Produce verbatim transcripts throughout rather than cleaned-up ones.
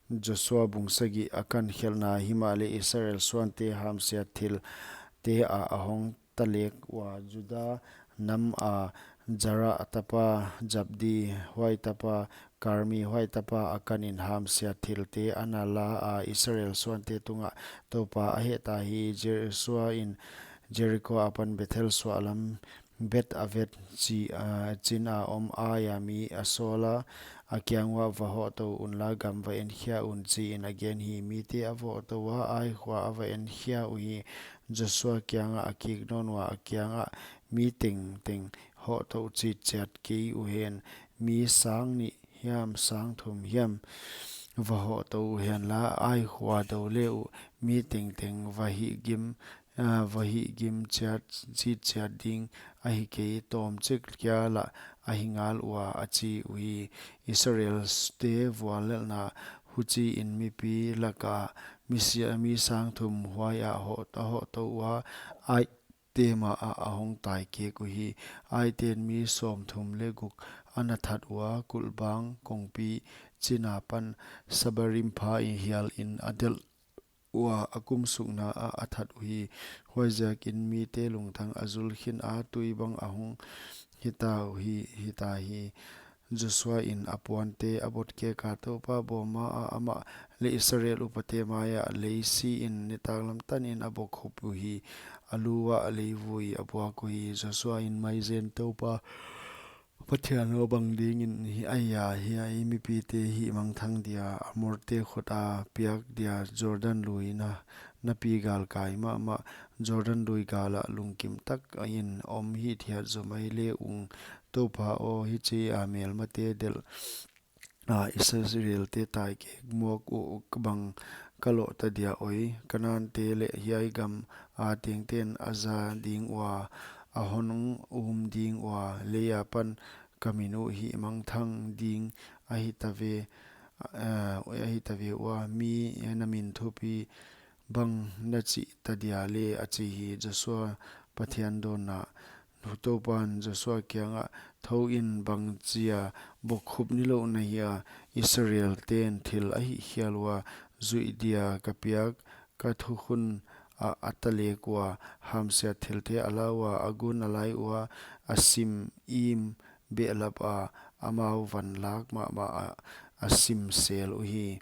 Joshua bung sagih. Akan khelhna. Himahleh Israel suante hamsiat thilte ah a hong talek ua, Juda nam a Zera tapa Zabdi, huai tapa Karmi, huai tapa Akan in hamsiat thilte a na la a, Israel suante tungah Toupa a hehta hi. Joshua in Jeriko apan Bethel suahlam Bet Avet chi, ah, chin a om Ai a mi a sawl a, a kiang uah, "Va hohtou unla, gam va enkhia un," chi in a gen hi. Mite a va hohtou ua, Ai khua a va enkhia uhi. Joshua kiangah a kik nawn ua, a kiangah, "Mi tengteng hohtou chitchiat kei uhen, mi sang nih hiam sang thum hiam va hohtou uhenla, Ai khua dou le uh, mi tengteng va hihgim, ah, va hihgim chiat, chitchiat ding ahi kei, tawmchik kia lah ahi ngal ua," a chi uhi. Israelte vuallelhna. Huchiin mipi laka mi sia, mi sang thum huai ah hoh, a hohtou ua, Aite mah ah a hong taikek uhi. Aiten mi sawmthum le guk a na that ua, kulhbang kongpi chin apan Sabarim pha in hial in a delh ua, a kum sukna ah a that uhi. Huaiziakin mite lungtang a zul khin a, tui bang a hong hita uhi, hita hi. Joshua in a puante a botkek a, Toupa bawm a, amah leh Israel upate mai ah lei si in, nitaklam tanin a bokkhup uhi. A lu uah leivui a buak uhi. Joshua in, "Maizen Toupa Pathian aw, bang dingin hi, ahi a, hiai mipite hihmangthang dia, Amorte khut a piak dia, Jordan lui na, na pi galkai mahmah, Jordan lui gal ah lungkim takin om hithiat zaw mai le ung. Toupa aw, hichi a melmate delh a Israelte taikek mawk uh bang ka loh ta dia oi. Kanaante leh hiai gam a tengten a za ding ua, a hon um ding ua, lei apan ka min uh hihmangthang ding ahi ta ve, ah, ahi ta ve ua, mi na min thupi bang na chih ta dia le," a chi hi. Joshua Pathian dawnna. Toupan Joshua kiangah, "Thou in, bangchia bokkhup nilouh na hia? Israelten thil a hihkhial ua, zuih dia ka piak, ka thukhun ah a talek ua, hamsiat thilte a la ua, a gun a lai ua, a sim im behlap a, amau van lak mahmah ah a sim sel uhi.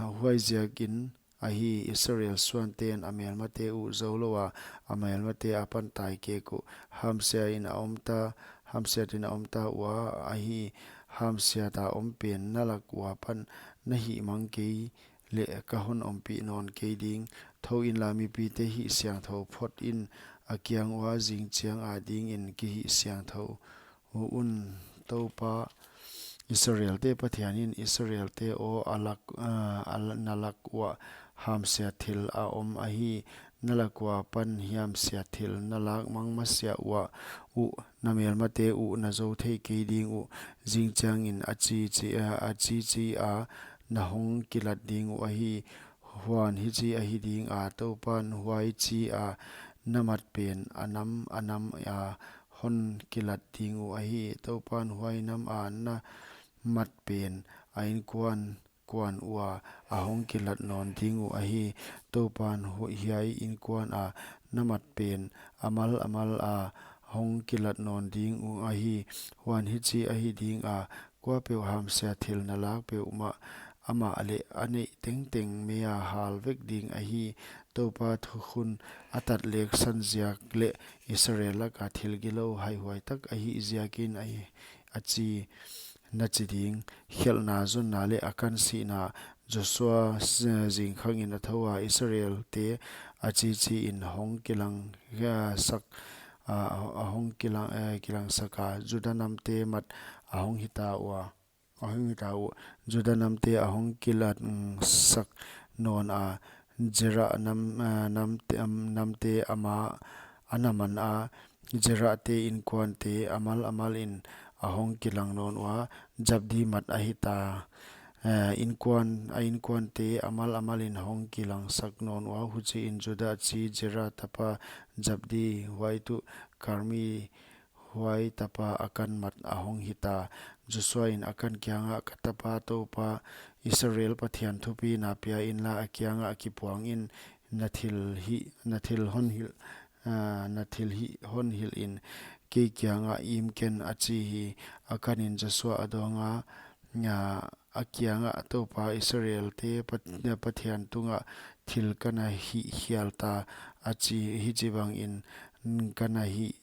Huaiziakin ahi, Israel suanten a melmate uh zou lou a, a melmate apan taikek uh. Hamsiat in a om ta, hamsiat in a om ta ua, ahi, hamsiat a om pen na lak ua pan na hihmang kei leh ka hon ompih nawn kei ding. Thou inla, mipite hihsiangthou phot in, a kiang ua zingchiang a dingin kihihsiangthou un. Toupa Israelte Pathian in, Israelte aw, a lak, ah, a la-, na lak uah hamsiat thil a om ahi, na lak ua pan hamsiat thil na lak mang masiah uah uh, na melmate uh na zou thei kei ding uh, zingchiangin a chichi, ah, a chichi a na hong kilat ding uh ahi. Huan hichi ahi ding a, Toupan huai chi a na mat pen a nam a nam a hon kilat ding uh ahi. Toupan huai nam a na mat pen a inkuan kuan ua a hong kilat nawn ding uh ahi. Toupan hu-, hiai inkuan a na mat pen a mal a mal a hong kilat nawn ding uh ahi. Huan hichi ahi ding a, kuapeuh hamsiat thil na lak peuhmah, amah leh a neih tengteng mei a hal vek ding ahi. Toupa thukhun a tatleksan ziak leh Israel laka thil gilou haihuai tak ahih ziakin ahi, a chi, na chi ding. Khelhna zonna leh Akan sihna. Joshua s-, zingkhangin a thou a, Israelte a chichi in hong kilang, ah, sak, ah, a hong kilang, eh, kilang sak a, Juda namte mat a hong hita ua, a hong hita uh. Juda namte a hong kilat, mm, sak nawn a, Zera nam, ah, namte, am, namte amah a na man a, Zerate inkuante a mal a mal in a hong kilang nawn ua, Zabdi mat a hita, eh, inkuan, a inkuante a mal a mal in hong kilang sak nawn ua, huchiin Juda chi Zera tapa Zabdi, huai tuh Karmi, huai tapa Akan mat a hong hita. Joshua in Akan kiangah, "Ka tapa Toupa Israel Pathian thupina pia inla, a kiangah kipuang in, na thilhih, na thil hon hilh, ah, na thilhih hon hilh in, kei kiangah im ken, a chi hi. Akan in Joshua a dawng a, ah, a kiangah, Toupa Israelte Pat-, Pathian tungah thil ka na hih hial ta, a chi, hichibang in ka na hih,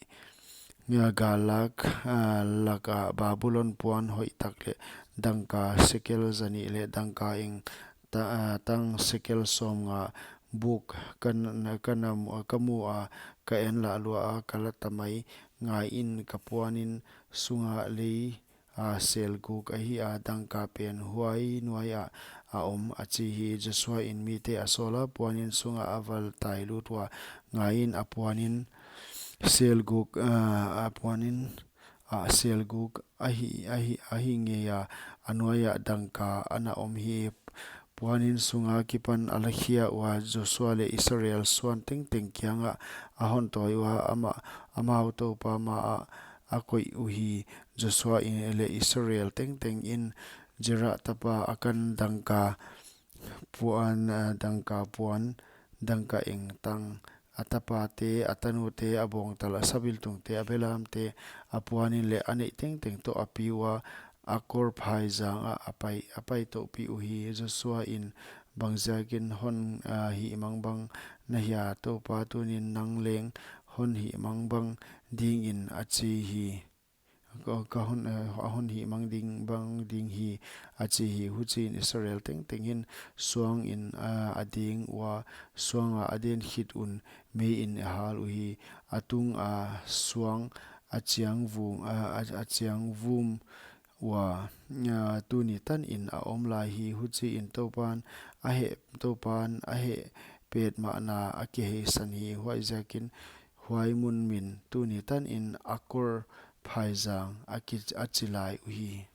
ah, gal lak, ah, laka Babulon puan hoihtak leh dangka sekel zanih leh dangka eng ta-, ah, tang sekel sawmnga buk ka n-, ka na mu-, ka mu a, ka en lah lua a, ka la ta mai. Ngai in, ka puanin sunga lei, ah, selguk ahi a, dangka pen huai nuai ah a om, a chi hi. Joshua in mite a sawl a, puanin sungah a va tai lut ua. Ngai in, a puanin selguk, ah, a puanin, ah, selguk ahi, ahi, ahi ngei a, a nuai ah dangka ana om hi. Puanin sunga kipan a la khia ua, Joshua leh Israel suan tengteng kiangah a hon tawi ua, amah, amau Toupa ma ah a koih uhi. Joshua in leh Israel tengteng in Zera tapa Akan dangka puan, ah, dangka puan, dangka eng tang, a tapate, a tanute, a bawngtal, a sabiltungte, a belamte, a puanin leh a neih tengteng toh a pi ua, Akor phaizang ah a pai, a pai touhpih uhi. Joshua in, bangziakin hon, ah, hihmangbang na hia, Toupa tunin nang leng hon hihmangbang dingin, a chi hi. Ka, ka hon, eh, a hon hihmang ding bang ding hi, a chi hi. Huchiin Israel tengteng in suang in, ah, a ding ua, suanga a den khit un mei in a hal uhi. A tunga suang a chiang vum, a, a, a chiang vum ua, ah, tuni tanin a om lai hi. Huchiin Toupan a heh, Toupan a heh petmahna a kiheisan hi. Huaiziakin huai mun min tuni tanin Akor phaizang a ki, a chi lai uhi.